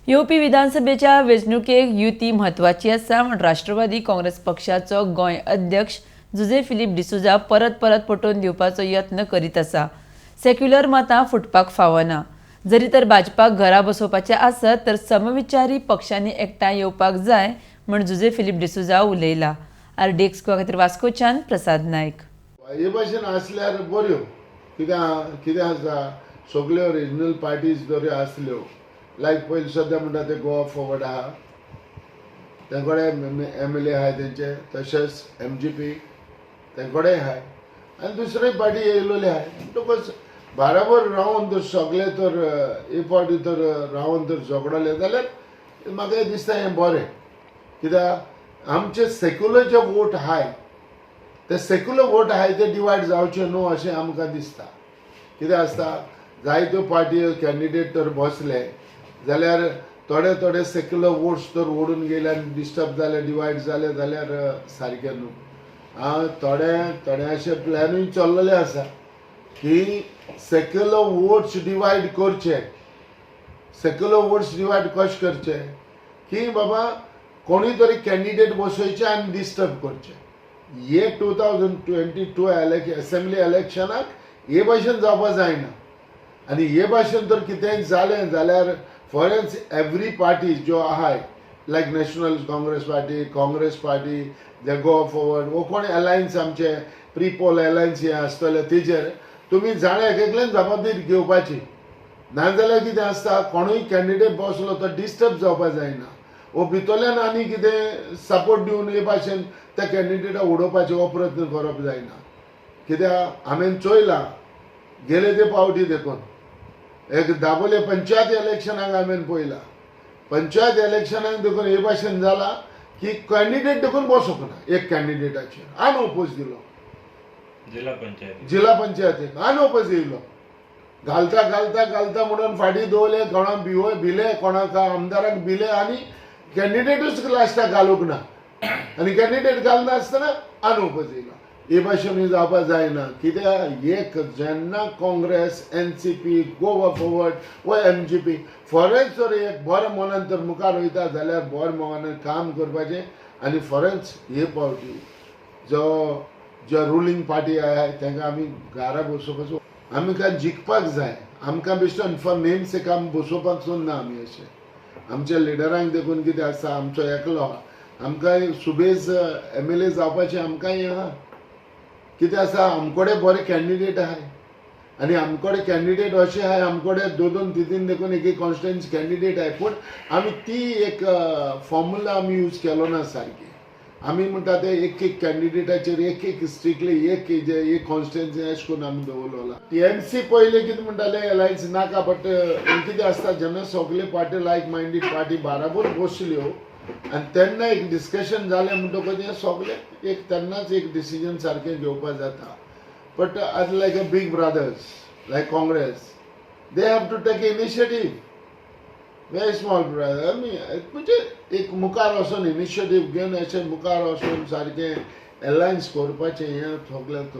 येवपी विधानसभेच्या वेंचणुकेक युती म्हत्वाची आसा म्हूण राष्ट्रवादी काँग्रेस पक्षाचो गोंय अध्यक्ष जुझे फिलीप डिसोझा परत परत पटोवन दिवपाचो यत्न करीत आसा. सेक्युलर मतां फुटपाक फावना. जरी तर भाजपाक घरा बसोवपाचें आसत तर समविचारी पक्षांनी एकठांय येवपाक जाय म्हूण जुझे फिलीप डिसोझा उलयला. आरडीएक्स गोवा खातीर वास्कोच्यान प्रसाद नायक. हे भाशेन आसल्यार बऱ्यो. कित्याक कितें आसा, सगल्यो रिजनल पार्टीज जऱ्यो आसल्यो, लायक पयलीं सद्या म्हणटा ते गोवा फॉरवर्ड आहा, तेंकडे एमएलए आहाय तेंचे, तशेंच एमजीपी तेंकडेय आहाय आनी दुसरी पार्टी येयलोली आहाय. म्हणटकच बाराबर रावन तर सगळे तर एक फावटी तर रावन तर झगडले जाल्यार म्हाका दिसता हें बरें. कित्याक आमचे सेक्युलर जे वोट आहाय ते सेक्युलर वोट आहाय ते डिवायड जावचे न्हू अशें आमकां दिसता. कितें आसता, जायत्यो पार्टी कॅन्डिडेट तर बसले जाल्यार थोडे थोडे सेक्युलर वोट्स तर ओडून गेले आनी डिस्टर्ब जाले, डिवायड जाले जाल्यार सारकें न्हू. आं, थोडे थोडे अशे प्लॅनूय चल्लेले आसा की सेक्युलर वोट्स डिवायड करचे. सेक्युलर वोट्स डिवायड कशें करचे की बाबा कोणूय तरी कॅन्डिडेट बसोवचे आनी डिस्टर्ब करचे. हे 2022 असेंब्ली इलेक्शनाक हे भाशेन जावपा जायना. आनी हे भाशेन तर कितेंय जालें जाल्यार फॉर एवरी पार्टी ज्यो आहाय, like national Congress party, Congress party, जे गोवा फॉरवर्ड वो कोण एलायन्स, आमचे प्री पोल एलायन्स हे आसतले, तेजेर तुमी जाणा एक एकल्यान जबाबदारी घेवपाची. नाजाल्यार कितें आसता, कोणूय कॅन्डिडेट बसलो तो डिस्टर्ब जावपा जायना वो भितरल्यान आनी कितें सपोर्ट दिवन हे भाशेन त्या कॅन्डिडेटाक उडोवपाचो हो प्रयत्न करप जायना. कित्याक हांवें चोयलां गेले ते पावटी देखून एक दाबोले पंचायत इलेक्शनाक हांवें पळयलां, पंचायत इलेक्शनाक देखून हे भाशेन जाला की कॅन्डिडेट देखून बसोंक ना एक कॅन्डिडेटाचेर आनी ओपोज दिलो. जिल्हा पंचायत. जिल्हा पंचायतीक आनी ओपोज येयलो. घालता घालता घालता म्हणून फाटीं दवरले, कोणाक भिवय भिले, कोणाक आमदाराक भिले आनी कॅन्डिडेटूच लास्टाक घालूंक ना. आनी कॅन्डिडेट घालनासतना आनी ओपोज येयलो. हे भाशेन जावपा जायना. कित्याक एक जेन्ना काँग्रेस, एनसीपी, गोवा फॉरवर्ड वा एमजीपी फॉरेन जर एक बरें मनान तर मुखार वयता जाल्यार बरें मनान काम करपाचें. आनी फॉरेन्स हे पावटी जो जो रुलींग पार्टी आहाय तांकां आमी घरा बसोवपाचो. आमकां जिखपाक जाय. आमकां बेश्टो फॉर नेम सेक आमी बसोवपाक सोदना. आमी अशें आमच्या लिडरांक देखून कितें आसा, आमचो एकलो आहा, आमकां सुबेज एमएलए जावपाचें आमकांय आहा. कितें आसा, आमकोडे बरे कॅन्डिडेट आहाय आनी आमकोडे कॅन्डिडेट अशे आहाय, आमकोडे दोन दोन तीन तीन देखून एक एक कॉन्स्टिट्युएन्सी कॅन्डिडेट आहाय. पूण आमी ती एक फॉर्मुला आमी यूज केलो ना सारकी. आमी म्हणटा ते एक एक कॅन्डिडेटाचेर एक एक स्ट्रिक्टली एक जे एक कॉन्स्टिट्युएन्सी अशें करून आमी दवरलो. टीएमसी पयले कितें म्हणटाले, एलायन्स नाका. बट कितें आसता, जेन्ना सगळे पार्टी लायक मायंडेड पार्टी बाराबर बसल्यो आनी तेन्ना एक डिस्कशन जालें म्हणटकच हें सगळें एक तेन्नाच एक डिसिजन सारकें घेवपाक जाता. बट आतां like a big brothers like Congress, they have to take initiative. Very small brother आमी म्हणजे एक मुखार वचोन इनिशिएटीव घेवन अशें मुखार वचोन सारकें एलायन्स करपाचें हें सगळ्यांक.